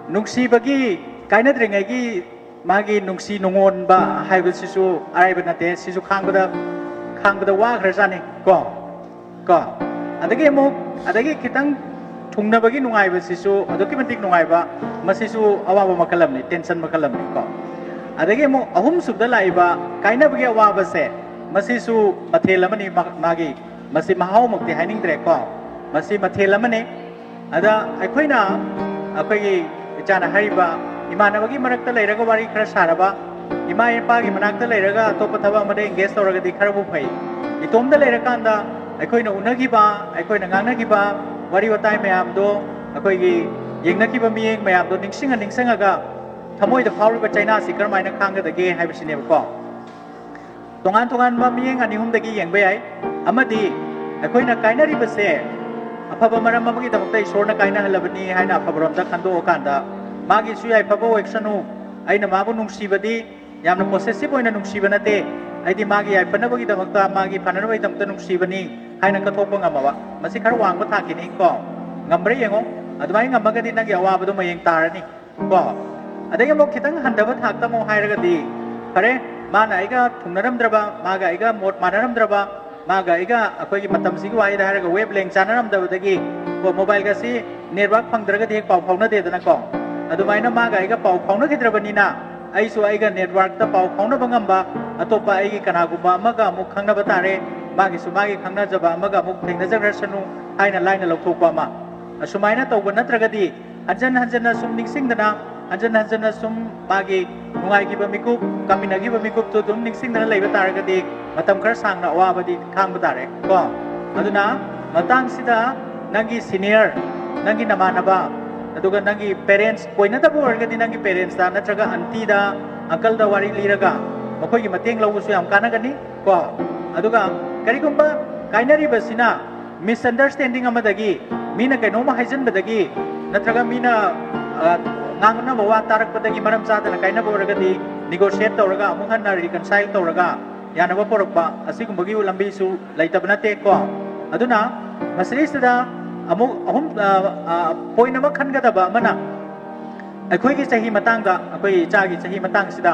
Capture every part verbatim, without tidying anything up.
ꯅꯨꯡꯁꯤꯕꯒꯤ, ꯀꯥꯏꯅꯗ꯭ꯔꯤꯉꯩꯒꯤ ꯃꯥꯒꯤ ꯅꯨꯡꯁꯤ ꯅꯨꯡꯉꯣꯟꯕ ꯍꯥꯏꯕꯁꯤꯁꯨ ꯑꯔꯥꯏꯕ ꯅꯠꯇꯦ꯫ ꯁꯤꯁꯨ ꯈꯥꯡꯕꯗ, ꯈꯥꯡꯕꯗ ꯋꯥꯈ꯭ꯔꯖꯥꯠꯅꯤ ꯀꯣ꯫ ꯀꯣ꯫ ꯑꯗꯒꯤ ꯑꯃꯨꯛ, ꯑꯗꯒꯤ ꯈꯤꯇꯪ ꯊꯨꯡꯅꯕꯒꯤ ꯅꯨꯡꯉꯥꯏꯕꯁꯤꯁꯨ ꯑꯗꯨꯛꯀꯤ ꯃꯇꯤꯛ ꯅꯨꯡꯉꯥꯏꯕ, ꯃꯁꯤꯁꯨ ꯑꯋꯥꯕ ꯃꯈꯜ ꯑꯃꯅꯤ, tension ꯃꯈꯜ ꯑꯃꯅꯤ ꯀꯣ꯫ ꯑꯗꯒꯤ ꯑꯃꯨꯛ ꯑꯍꯨꯝꯁꯨꯕꯗ ꯂꯥꯛꯏꯕ ꯀꯥꯏꯅꯕꯒꯤ ꯑꯋꯥꯕꯁꯦ, ꯃꯁꯤꯁꯨ ꯃꯊꯦꯜ ꯑꯃꯅꯤ꯫ ꯃꯥ-, ꯃꯥꯒꯤ, ꯃꯁꯤ ꯃꯍꯥꯎꯃꯛꯇꯤ ꯍꯥꯏꯅꯤꯡꯗ꯭ꯔꯦ ꯀꯣ, ꯃꯁꯤ ꯃꯊꯦꯜ ꯑꯃꯅꯤ꯫ ꯑꯗ ꯑꯩꯈꯣꯏꯅ, ꯑꯩꯈꯣꯏꯒꯤ ꯏꯆꯥꯅ ꯍꯥꯏꯔꯤꯕ, ꯏꯃꯥꯟꯅꯕꯒꯤ ꯃꯔꯛꯇ ꯂꯩꯔꯒ ꯋꯥꯔꯤ ꯈꯔ ꯁꯥꯔꯕ, ꯏꯃꯥ ꯏꯄꯥꯒꯤ ꯃꯅꯥꯛꯇ ꯂꯩꯔꯒ ꯑꯇꯣꯞꯄ ꯊꯕꯛ ꯑꯃꯗ engage ꯇꯧꯔꯒꯗꯤ ꯈꯔꯕꯨ ꯐꯩ꯫ ꯏꯇꯣꯝꯗ ꯂꯩꯔꯀꯥꯟꯗ ꯑꯩꯈꯣꯏꯅ ꯎꯅꯈꯤꯕ, ꯑꯩꯈꯣꯏꯅ ꯉꯥꯡꯅꯈꯤꯕ ꯋꯥꯔꯤ ꯋꯥꯇꯥꯏ ꯃꯌꯥꯝꯗꯣ, ꯑꯩꯈꯣꯏꯒꯤ ꯌꯦꯡꯅꯈꯤꯕ ꯃꯤꯠꯌꯦꯡ ꯃꯌꯥꯝꯗꯣ ꯅꯤꯡꯁꯤꯡꯉ ꯅꯤꯡꯁꯤꯡꯉꯒ ꯊꯃꯣꯏꯗ ꯐꯥꯎꯔꯤꯕ ꯆꯩꯅꯥꯁꯤ ꯀꯔꯝꯍꯥꯏꯅ ꯈꯥꯡꯒꯗꯒꯦ ꯍꯥꯏꯕꯁꯤꯅꯦꯕꯀꯣ꯫ ꯇꯣꯉꯥꯟ ꯇꯣꯉꯥꯟꯕ ꯃꯤꯠꯌꯦꯡ ꯑꯅꯤ ꯑꯍꯨꯝꯗꯒꯤ ꯌꯦꯡꯕ ꯌꯥꯏ꯫ ꯑꯃꯗꯤ ꯑꯩꯈꯣꯏꯅ ꯀꯥꯏꯅꯔꯤꯕꯁꯦ ꯑꯐꯕ ꯃꯔꯝ ꯑꯃꯒꯤꯗꯃꯛꯇ ꯏꯁꯣꯔꯅ ꯀꯥꯏꯅꯍꯜꯂꯕꯅꯤ ꯍꯥꯏꯅ ꯑꯐꯕꯔꯣꯝꯗ ꯈꯟꯗꯣꯛꯑꯀꯥꯟꯗ, ꯃꯥꯒꯤꯁꯨ ꯌꯥꯏꯐꯕ ꯑꯣꯏꯁꯅꯨ, ꯑꯩꯅ ꯃꯥꯕꯨ ꯅꯨꯡꯁꯤꯕꯗꯤ ꯌꯥꯝꯅ possessive ꯑꯣꯏꯅ ꯅꯨꯡꯁꯤꯕ ꯅꯠꯇꯦ, ꯑꯩꯗꯤ ꯃꯥꯒꯤ ꯌꯥꯏꯐꯅꯕꯒꯤꯗꯃꯛꯇ, ꯃꯥꯒꯤ ꯐꯅꯅꯕꯒꯤꯗꯃꯛꯇ ꯅꯨꯡꯁꯤꯕꯅꯤ ꯍꯥꯏꯅ ꯀꯠꯊꯣꯛꯄ ꯉꯝꯃꯕ, ꯃꯁꯤ ꯈꯔ ꯋꯥꯡꯕ ꯊꯥꯛꯀꯤꯅꯤ ꯀꯣ꯫ ꯉꯝꯕ꯭ꯔꯥ ꯌꯦꯡꯉꯣ꯫ ꯑꯗꯨꯃꯥꯏꯅ ꯉꯝꯃꯒꯗꯤ ꯅꯪꯒꯤ ꯑꯋꯥꯕꯗꯣ ꯃꯌꯦꯡ ꯇꯥꯔꯅꯤ ꯀꯣ꯫ ꯑꯗꯒꯤ ꯑꯃꯨꯛ ꯈꯤꯇꯪ ꯍꯟꯊꯕ ꯊꯥꯛꯇ ꯑꯃꯨꯛ ꯍꯥꯏꯔꯒꯗꯤ, ꯐꯔꯦ, ꯃꯥꯅ ꯑꯩꯒ ꯊꯨꯡꯅꯔꯝꯗ꯭ꯔꯕ, ꯃꯥꯒ ꯑꯩꯒ ꯃꯣꯠ ꯃꯥꯟꯅꯔꯝꯗ꯭ꯔꯕ, ꯃꯥꯒ ꯑꯩꯒ, ꯑꯩꯈꯣꯏꯒꯤ ꯃꯇꯝꯁꯤꯒꯤ ꯋꯥꯍꯩꯗ ꯍꯥꯏꯔꯒ wavelength ꯆꯥꯟꯅꯔꯝꯗꯕꯗꯒꯤ ꯀꯣ, mobile ꯒꯁꯤ network ꯐꯪꯗ꯭ꯔꯒꯗꯤ ꯍꯦꯛ ꯄꯥꯎ ꯐꯥꯎꯅꯗꯦꯗꯅꯀꯣ꯫ ꯑꯗꯨꯃꯥꯏꯅ ꯃꯥꯒ ꯑꯩꯒ ꯄꯥꯎ ꯐꯥꯎꯅꯈꯤꯗ꯭ꯔꯕꯅꯤꯅ, ꯑꯩꯁꯨ ꯑꯩꯒ network ꯇ ꯄꯥꯎ ꯐꯥꯎꯅꯕ ꯉꯝꯕ ꯑꯇꯣꯞꯄ ꯑꯩꯒꯤ ꯀꯅꯥꯒꯨꯝꯕ ꯑꯃꯒ ꯑꯃꯨꯛ ꯈꯪꯅꯕ ꯇꯥꯔꯦ, ꯃꯥꯒꯤꯁꯨ ꯃꯥꯒꯤ ꯈꯪꯅꯖꯕ ꯑꯃꯒ ꯑꯃꯨꯛ ꯊꯦꯡꯅꯖꯈ꯭ꯔꯁꯅꯨ ꯍꯥꯏꯅ ꯂꯥꯏꯅ ꯂꯧꯊꯣꯛꯄ ꯑꯃ꯫ ꯑꯁꯨꯃꯥꯏꯅ ꯇꯧꯕ ꯅꯠꯇ꯭ꯔꯒꯗꯤ ꯍꯟꯖꯟ ꯍꯟꯖꯟꯅ ꯁꯨꯝ ꯅꯤꯡꯁꯤꯡꯗꯅ, ꯍꯟꯖꯟ ꯍꯟꯖꯟꯅ ꯁꯨꯝ ꯃꯥꯒꯤ ꯅꯨꯡꯉꯥꯏꯈꯤꯕ ꯃꯤꯀꯨꯞ, ꯀꯥꯃꯤꯟꯅꯈꯤꯕ ꯃꯤꯀꯨꯞꯇꯨ ꯑꯗꯨꯝ ꯅꯤꯡꯁꯤꯡꯗꯅ ꯂꯩꯕ ꯇꯥꯔꯒꯗꯤ ꯃꯇꯝ ꯈꯔ ꯁꯥꯡꯅ ꯑꯋꯥꯕꯗꯤ ꯈꯥꯡꯕ ꯇꯥꯔꯦ ꯀꯣ꯫ ꯑꯗꯨꯅ ꯃꯇꯥꯡꯁꯤꯗ ꯅꯪꯒꯤ senior, ꯅꯪꯒꯤ ꯅꯃꯥꯟꯅꯕ, ꯑꯗꯨꯒ ꯅꯪꯒꯤ parents, ꯀꯣꯏꯅꯗꯕ ꯑꯣꯏꯔꯒꯗꯤ ꯅꯪꯒꯤ parents ꯇ ꯅꯠꯇ꯭ꯔꯒ aunty ꯗ, uncle ꯗ ꯋꯥꯔꯤ ꯂꯤꯔꯒ ꯃꯈꯣꯏꯒꯤ ꯃꯇꯦꯡ ꯂꯧꯕꯁꯨ ꯌꯥꯝ ꯀꯥꯟꯅꯒꯅꯤ ꯀꯣ꯫ ꯑꯗꯨꯒ ꯀꯔꯤꯒꯨꯝꯕ ꯀꯥꯏꯅꯔꯤꯕꯁꯤꯅ misunderstanding ꯑꯃꯗꯒꯤ, ꯃꯤꯅ ꯀꯩꯅꯣꯝꯃ ꯍꯥꯏꯖꯟꯕꯗꯒꯤ, ꯅꯠꯇ꯭ꯔꯒ ꯃꯤꯅ, ꯑ, ꯉꯥꯡꯅꯕ ꯋꯥ ꯇꯥꯔꯛꯄꯗꯒꯤ ꯃꯔꯝ ꯆꯥꯗꯅ ꯀꯥꯏꯅꯕ ꯑꯣꯏꯔꯒꯗꯤ, negotiate ꯇꯧꯔꯒ ꯑꯃꯨꯛ ꯍꯟꯅ reconcile ꯇꯧꯔꯒ ꯌꯥꯅꯕ ꯄꯨꯔꯛꯄ, ꯑꯁꯤꯒꯨꯝꯕꯒꯤ ꯂꯝꯕꯤꯁꯨ ꯂꯩꯇꯕ ꯅꯠꯇꯦ ꯀꯣ꯫ ꯑꯗꯨꯅ ꯃꯁꯤꯗꯩꯁꯤꯗ ꯑꯃꯨꯛ ꯑꯍꯨꯝ, ꯑ, ꯑ, point ꯑꯃ ꯈꯟꯒꯗꯕ ꯑꯃꯅ, ꯑꯩꯈꯣꯏꯒꯤ ꯆꯍꯤ ꯃꯇꯥꯡꯗ, ꯑꯩꯈꯣꯏ ꯏꯆꯥꯒꯤ ꯆꯍꯤ ꯃꯇꯥꯡꯁꯤꯗ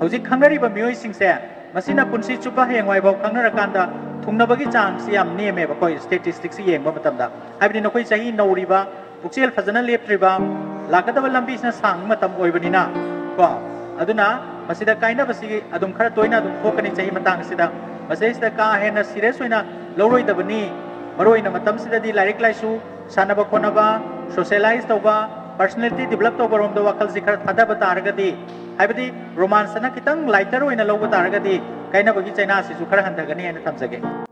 ꯍꯧꯖꯤꯛ ꯈꯪꯅꯔꯤꯕ ꯃꯤꯑꯣꯏꯁꯤꯡꯁꯦ, ꯃꯁꯤꯅ ꯄꯨꯟꯁꯤ ꯆꯨꯞꯄ ꯍꯌꯦꯡꯋꯥꯏꯐꯥꯎ ꯈꯪꯅꯔꯀꯥꯟꯗ ꯊꯨꯡꯅꯕꯒꯤ ꯆꯥꯡꯁꯤ ꯌꯥꯝ ꯅꯦꯝꯃꯦꯕ, ꯑꯩꯈꯣꯏ ꯁ꯭ꯇꯦꯇꯤꯁꯇꯤꯛꯁꯤ ꯌꯦꯡꯕ ꯃꯇꯝꯗ꯫ ꯍꯥꯏꯕꯗꯤ ꯅꯈꯣꯏ ꯆꯍꯤ ꯅꯧꯔꯤꯕ, ꯄꯨꯛꯆꯦꯜ ꯐꯖꯅ ꯂꯦꯞꯇ꯭ꯔꯤꯕ, ꯂꯥꯛꯀꯗꯕ ꯂꯝꯕꯤꯁꯤꯅ ꯁꯥꯡꯕ ꯃꯇꯝ ꯑꯣꯏꯕꯅꯤꯅ ꯀꯣ, ꯑꯗꯨꯅ ꯃꯁꯤꯗ ꯀꯥꯏꯅꯕꯁꯤ ꯑꯗꯨꯝ ꯈꯔ ꯇꯣꯏꯅ ꯑꯗꯨꯝ ꯊꯣꯛꯀꯅꯤ ꯆꯍꯤ ꯃꯇꯥꯡꯁꯤꯗ꯫ ꯃꯁꯤꯗꯩꯁꯤꯗ ꯀꯥ ꯍꯦꯟꯅ ꯁꯤꯔꯤꯌꯁ ꯑꯣꯏꯅ ꯂꯧꯔꯣꯏꯗꯕꯅꯤ꯫ ꯃꯔꯨꯑꯣꯏꯅ ꯃꯇꯝꯁꯤꯗꯗꯤ ꯂꯥꯏꯔꯤꯛ ꯂꯥꯏꯁꯨ, ꯁꯥꯟꯅꯕ ꯈꯣꯠꯅꯕ, ꯁꯣꯁꯤꯌꯦꯂꯥꯏꯁ ꯇꯧꯕ, ꯄꯔꯁꯣꯅꯦꯂꯤꯇꯤ ꯗꯤꯕꯂꯞ ꯇꯧꯕ ꯔꯣꯝꯗ ꯋꯥꯈꯜꯁꯤ ꯈꯔ ꯊꯥꯗꯕ ꯇꯥꯔꯒꯗꯤ, ꯍꯥꯏꯕꯗꯤ ꯔꯣꯃꯥꯟꯁ ꯑꯅ ꯈꯤꯇꯪ ꯂꯥꯏꯇꯔ ꯑꯣꯏꯅ ꯂꯧꯕ ꯇꯥꯔꯒꯗꯤ, ꯀꯥꯏꯅꯕꯒꯤ ꯆꯩꯅꯥꯁꯤꯁꯨ ꯈꯔ ꯍꯟꯊꯒꯅꯤ ꯍꯥꯏꯅ ꯊꯝꯖꯒꯦ꯫